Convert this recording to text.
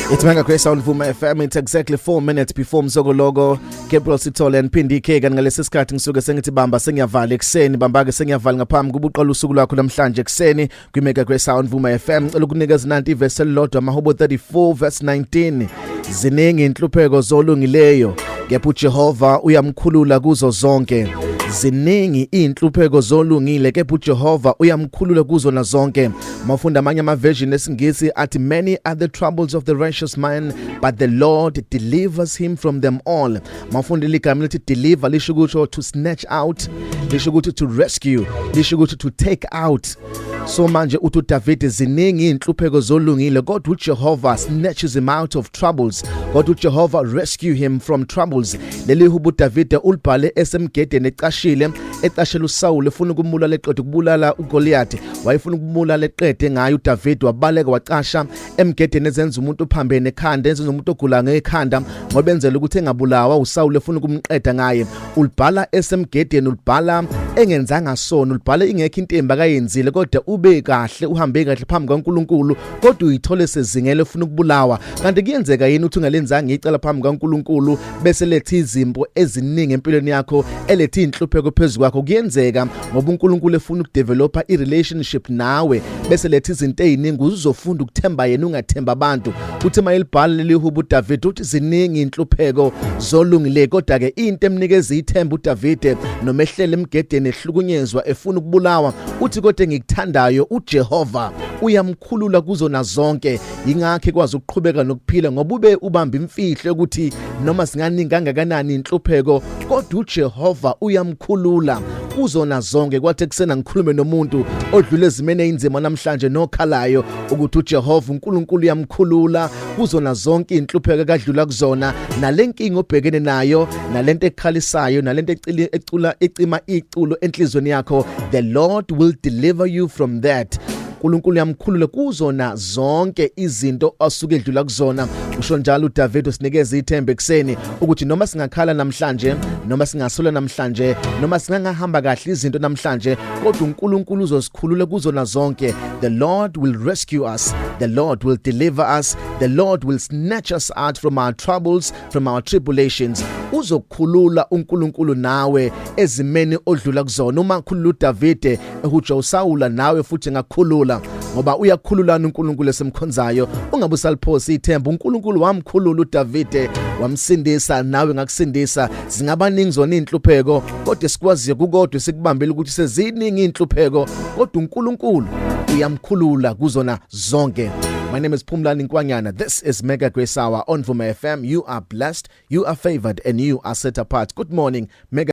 It's Mega Grace on Vuma FM. It's exactly 4 minutes before Msokologo. Gabriel Sithole and Phindi K. Kanti ngalesi sikhathi ngisuke sengithi bamba sengiyavala ekuseni, bamba ke sengiyavala ngaphambi kuba uqala usuku lwakho namhlanje ekuseni kwi Mega Grace on Vuma FM. Cela ukunikeza nanti ivesi elilodwa, Mahubo 34 verse 19. Ziningi inhlupheko zolungileyo, kepha uJehova uyamkhulula kuzo zonke. Ziningi inhlupheko zolungile, kepha uJehova uyamkhulula kuzona zonke. Mawufunda amanye ama version esiNgisi athi, "Many are the troubles of the righteous man, but the Lord delivers him from them all." Mawufunda igama lithi deliver, lisho ukuthi to snatch out, lisho ukuthi to rescue, lisho ukuthi to take out. So manje uthi uDavid, ziningi inhlupheko zolungile, kodwa uJehova snatches him out of troubles, kodwa uJehova rescue him from troubles. Leli hubo uDavid ulibhale esemgedeni, ecashile, ecashela uSaul efuna ukumbulala, eqeda ukubulala uGoliath. Wayefuna ukumbulala eqede ngayo uDavid. Wabaleka, wacasha emgedeni, ezenza umuntu ophambene ekhanda, ezenza umuntu ogula ngekhanda, ngoba enzela ukuthi engabulawa uSaul efuna ukumqeda ngaye. Ulibhala esemgedeni, ulibhala engenzanga sona, ulibhala ingekho into embi akayenzile, kodwa ube kahle, uhambe kahle phambi kaNkuluNkulu, kodwa uyithole sezingele efuna ukubulawa. Kanti kuyenzeka yini uthi ungalenzanga icala phambi kaNkuluNkulu, bese letha izimpo eziningi empilweni yakho, eletha inhlupheko phezulu kwakho? Kuyenzeka ngoba uNkulunkulu efuna ukudevelopa irelationship nawe, bese letha izinto eziningi uzofunda ukuthemba yena, ungathemba abantu. Uthi mayelibhala leli hubo uDavid, uthi ziningi inhlupheko zolungile, kodwa ke into emnikeza ithemba uDavid, noma ehlele emgedeni, ehlukunyezwa, efuna ukubulawa, uthi kodwa engikuthandayo, uJehova uyamkhulula kuzona zonke. Ingakho ekwazi ukuqhubeka nokuphila, ngoba ube ubamba imfihlo ukuthi noma singaningi kangakanani inhlupheko, kodwa uJehova uyamkhulula kuzona zonke. Kwathi ekusena ngikhulume nomuntu odlule ezimene einzima namhlanje nokhalayo ukuthi uJehova uNkulunkulu uyamkhulula kuzona zonke inhlupheko akadlula kuzona, nalenkinga obhekene nayo, nalento ekhalisayo, nalento ecula ecima iculo enhlizweni yakho. The Lord will deliver you from that. uNkulunkulu uyamkhulula kuzona zonke izinto asuke edlula kuzona. Usho njalo uDavid, usinikeza ithemba ekseni ukuthi noma singakhala namhlanje, noma singasola namhlanje, noma singangahamba kahle izinto namhlanje, kodwa uNkulunkulu uzosikhulula kuzona zonke. The Lord will rescue us, the Lord will deliver us, the Lord will snatch us out from our troubles, from our tribulations. Uzokukhulula uNkulunkulu nawe ezimeni odlula kuzona. Uma khulula uDavide ehuja uSawula, nawe futhi ngakhulula, ngoba uyakhululana uNkulunkulu esemkhonzayo. Ungabe usaliphosa ithemba. uNkulunkulu wamkhulula uDavide, wamsindisa, nawe ngakusindisa. Zingabaningi zona inhlupheko, kodwa sikwaziyo kukodwa sikubambile ukuthi seziningi inhlupheko, kodwa uNkulunkulu uyamkhulula kuzona zonke. My name is Phumlani Nkwanyana. This is Mega Grace Hour on Vuma FM. You are blessed, you are favored, and you are set apart. Good morning, Mega.